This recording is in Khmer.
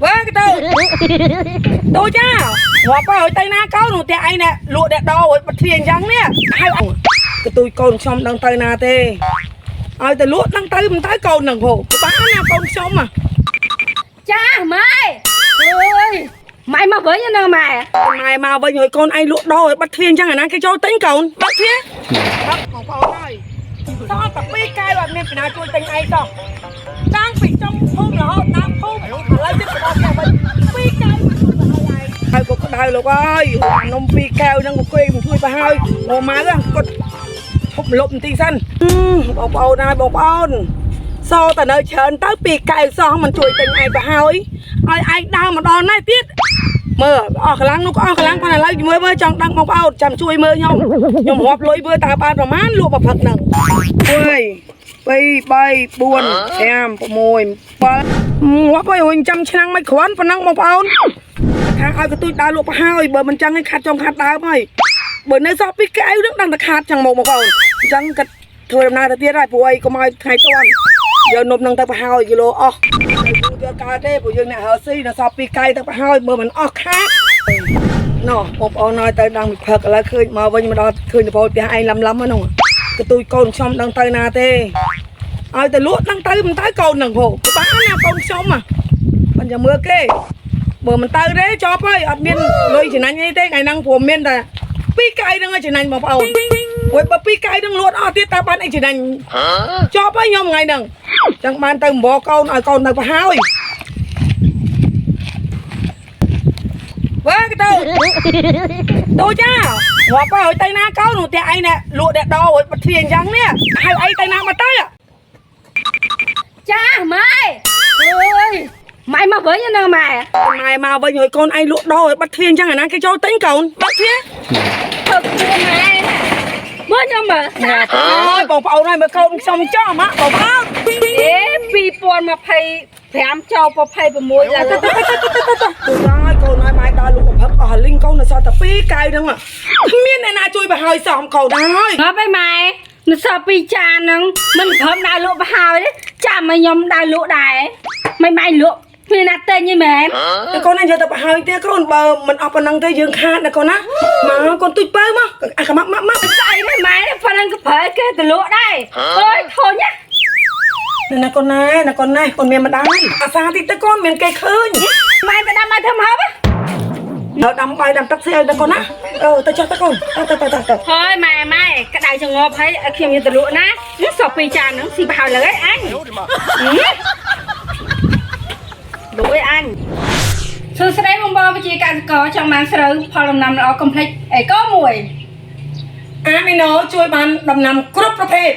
វើកទៅទូចាងាប់ហើយទៅណាកូននោះផ្ទះឯងណែលក់អ្នកដោឲ្យបាត់ទ្វាអញ្ចឹងនេះហើយកទូយកូនខ្ញុំដឹងទៅណាទេឲ្យទៅលក់ដឹងទៅមិនទៅកូននឹងហូបានណាកូនខ្ញុំហ៎ ចាម៉ែអើយម៉ែមកវិញណាម៉ែ ម៉ែមកវិញហើយកូនឯងលក់ដោឲ្យបាត់ទ្វាអញ្ចឹងអាណាគេចូលទិញកូនបាត់ទ្វាបាត់បងប្អូនហើយសល់តែពីរកែវអត់មានពីណាជួយទិញឯងសោះតាំងពីចុងភូមិរហូតដើមភូមិឥឡូវទៀតទៅដល់ផ្ទះវិញពីរកែវមិនជួយប្រហើយឯងហើយក៏ក្តៅលោកអើយនំពីរកែវហ្នឹងក៏គេមិនជួយប្រហើយមកម៉ៅគាត់ឈប់លុបបន្តិចសិនបងប្អូនហើយបងប្អូនសតែនៅច្រើនទៅពីរកែវសោះមិនជួយទិញឯងប្រហើយឲ្យឯងដើរមកដល់នេះទៀត មើលអស់កម្លាំងនោះក៏អស់កម្លាំងប៉ុន្តែឥឡូវមើលមើលចង់ដឹងបងប្អូនចាំជួយមើលខ្ញុំខ្ញុំរាប់លុយមើលតើបានប្រមាណលក់មួយផឹកហ្នឹង1 2 3 4 5 6 7ងាប់ហើយវិញចាំឆ្នាំងមិនគ្រាន់ប៉ុណ្ណឹងបងប្អូនខាងឲ្យកន្ទុយដើរលក់ប្រហើយបើមិនចឹងឯងខាត់ចង់ខាត់ដើមហើយបើនៅសល់ពីរកែវហ្នឹងដឹងតែខាតចឹងមកបងប្អូនអញ្ចឹងគាត់ធ្វើដំណើរទៅទៀតហើយព្រោះអីកុំឲ្យថ្ងៃតន់យកនំនឹងទៅប្រហើយគីឡូអស់ទៅយូរទៀតកើតទេព្រោះយើងអ្នកហើស៊ីនៅសល់ពីរកែវទៅប្រហើយមើលមិនអស់ខាត ណោះបងប្អូនហើយទៅដល់មួយផឹកឥឡូវឃើញមកវិញមកដល់ឃើញតពោផ្ទះឯងលំលំហ្នឹងកន្ទុយកូនខ្ញុំដឹងទៅណាទេឲ្យទៅលក់ដឹងទៅមិនទៅកូននឹងហូបានណាកូនខ្ញុំហ៎មិនចាំមើលគេបើមិនទៅទេចប់ហើយអត់មានលុយចំណាញ់អីទេថ្ងៃហ្នឹងព្រោះមានតែពីរកែហ្នឹងឲ្យចំណាញ់បងប្អូនព្រោះបើពីរកែហ្នឹងលក់អស់ទៀតតើបានអីចំណាញ់ចប់ហើយខ្ញុំថ្ងៃហ្នឹងចឹងបានទៅអំបកូនឲ្យកូនទៅប្រហើយវើកទៅ ទូចាងាប់ហើយទៅណាកូននោះផ្ទះឯងណែលក់អ្នកដោឲ្យបាត់ទ្វាអញ្ចឹងនេះហៅអីទៅណាមកទៅ ចាម៉ែអើយម៉ែមកវិញណាម៉ែ ម៉ែមកវិញហើយកូនឯងលក់ដោឲ្យបាត់ទ្វាអញ្ចឹងអាណាគេចូលទិញកូនបាត់ទ្វា ធ្វើខ្លួនម៉ែមើលខ្ញុំមើល ងាប់ហើយបងប្អូនហើយមើលកូនខ្ញុំចោះម៉ាក់បងប្អូន អេ2025ចូល26ឡើង ទៅទៅទៅទៅទៅទៅហើយកូនហើយម៉ែដល់លក់បំផឹកអស់លីងកូននៅសល់តែពីរកែវហ្នឹងគ្មានអ្នកណាជួយប្រហើយសមកូនហើយ ងាប់ហើយម៉ែនៅសល់ពីរចានហ្នឹងមិនព្រមដើរលក់ប្រហើយទេចាំឲ្យខ្ញុំដើរលក់ដែរមិនម៉ែលក់គ្មានណាទិញទេមែន តែកូនឯងយកទៅប្រហើយទេកូនបើមិនអស់ប៉ុណ្ណឹងទេយើងខាតណាកូនណាមកកូនទូចពៅមកអាកម៉ាក់ម៉ាក់ម៉ាក់ ស្អីទេម៉ែប៉ុណ្ណឹងក៏ប្រើគេទៅលក់ដែរអើយធុញណា ណាកូនណាណាកូនណាកូនមានម្ដាយអាសាតិចទៅកូនមានគេឃើញ ម៉ែទៅដាំមកធ្វើម្ហូបហ៎ នៅដាំបាយដាំទឹកស្អីទៅកូនណាអឺទៅចុះទៅកូនទៅទៅទៅទៅ ហើយម៉ែម៉ែក្តៅចងប់ហើយឲ្យខ្ញុំយកទៅលក់ណានេះសល់ពីរចានហ្នឹងស៊ីប្រហើយលើហើយអញលក់ឲ្យអញសួស្តីបងបងប្រជាកសិករចង់បានស្រូវផលដំណាំល្អកុំភ្លេចអេកូមួយ អាមីណូជួយបានដំណាំគ្រប់ប្រភេទ